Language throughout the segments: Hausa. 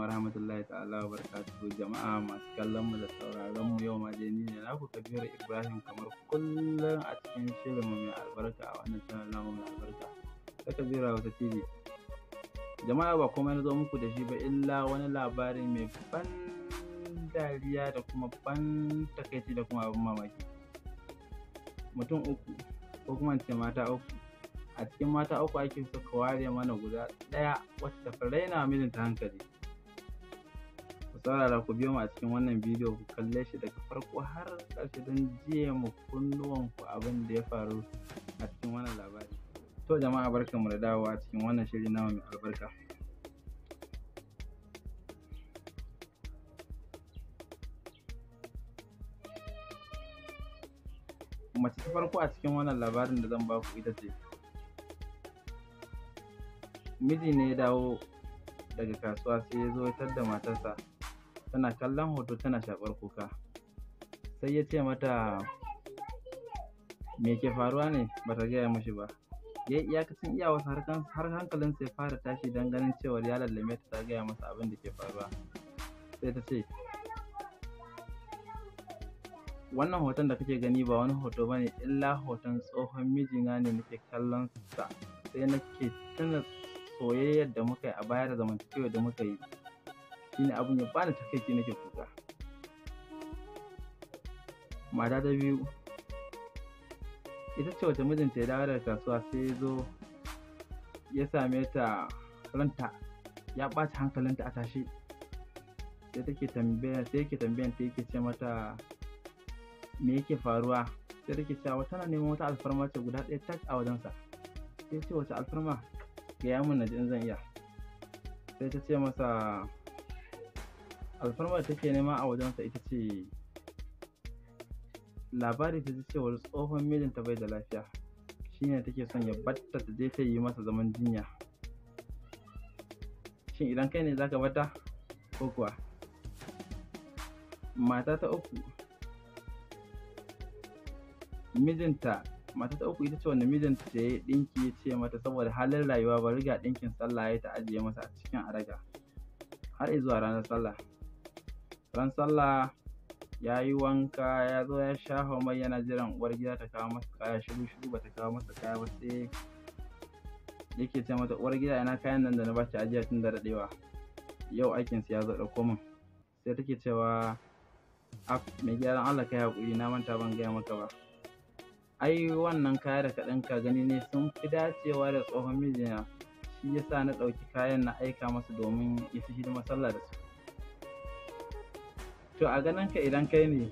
wa rahmatullahi ta'ala wa barakatuhu. Jama'a masu kallon mu da sauraron mu, yau ma dai ni ne naku Kabiru Ibrahim, kamar kullum a cikin shirin mu mai albarka a wannan channel namu mai albarka ta Kabiru Hausa TV. Jama'a, ba komai na zo muku da shi ba illa wani labari mai ban dariya da kuma ban takaici da kuma abin mamaki. Mutum uku, ko kuma in ce mata uku. A cikin mata uku ake so ka ware mana guda ɗaya wacce ta fi raina mijinta hankali. Ku saurara, ku biyo mu a cikin wannan bidiyo, ku kalle shi daga farko har ƙarshe don jiye mu kunnuwanku abin da ya faru a cikin wannan labari. To jama'a, barkanmu da dawowa a cikin wannan shiri namu mai albarka. Mace ta farko a cikin wannan labarin da zan baku ita ce, miji ne ya dawo daga kasuwa, sai ya zo ya tadda matarsa tana kallon hoto tana shaƙar kuka. Sai ya ce mata, me ke faruwa ne? Bata gaya mishi ba. Ya yi iyakacin iyawarsa har hankalinsa ya fara tashi don ganin cewar ya lallame ta ta gaya masa abin da ke faruwa. Sai ta ce, wannan hoton da kake gani ba wani hoto bane illa hoton tsohon mijina ne nake kallon sa, sai nake tuna soyayyar da muka yi a baya da zamantakewar da muka yi, shine abun ya bani takaici nake kuka. Mata ta biyu ita ce wacce mijinta ya dawo daga kasuwa, sai ya zo ya same ta ranta ya ɓaci, hankalinta a tashe. Sai take tambaya, sai yake tambayan ta, yake ce mata, me yake faruwa? Sai take cewa tana neman wata alfarma ce guda ɗaya tak a wajensa. Sai ce, wace alfarma? Gaya min na ji in zan iya. Sai ta ce masa alfarmar da take nema a wajensa ita ce, labari ta ji cewar tsohon mijinta bai da lafiya, shine take son ya batta ta je ta yi masa zaman jinya. Shin idan kai ne zaka batta ko kuwa? Mata ta uku, mijinta, mata ta uku ita ce wanda mijinta ya yi ɗinki, ya ce mata saboda halin rayuwa bari ga ɗinkin sallah ya ta ajiye masa a cikin adaga har zuwa ranar sallah. Ran sallah ya yi wanka, ya zo ya shafa mai, yana jiran uwar gida ta kawo masa kaya. Shiru shiru bata kawo masa kaya ba. Sai yake ce mata, uwar gida, ina kayan nan da na baki ajiya tun da daɗewa? Yau aikin ya zo, ɗauko min. Sai take cewa, af, mai gyaran Allah, kai haƙuri, na manta ban gaya maka ba. Ai wannan kaya da ka ɗinka gani ne sun fi dacewa da tsohon mijina, shi yasa na ɗauki kayan na aika masa domin ya ci hidimar sallah da su. To a ganin ka, idan kai ne,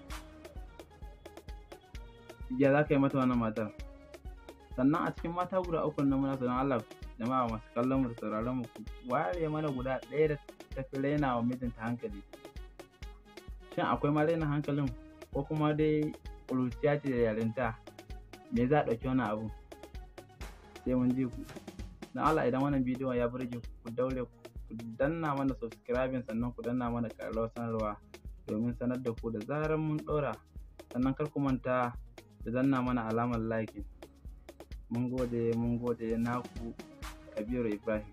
ya za ka yi mata wannan matar? Sannan a cikin mata guda uku nan, muna son Allah jama'a masu kallon mu da sauraron mu, ku ware mana guda ɗaya da ta fi raina wa mijinta hankali. Shin akwai ma raina hankalin, ko kuma dai ƙuruciya ce da yarinta? Me za a ɗauki wannan abu? Sai mun ji ku. Don Allah, idan wannan bidiyon ya burge ku, ku daure ku danna mana subscribing, sannan ku danna mana ƙararrawar sanarwa domin sanar da ku da zarar mun ɗora. Sannan kar ku manta da danna mana alamar like. Mun gode, mun gode. Naku Kabiru Ibrahim.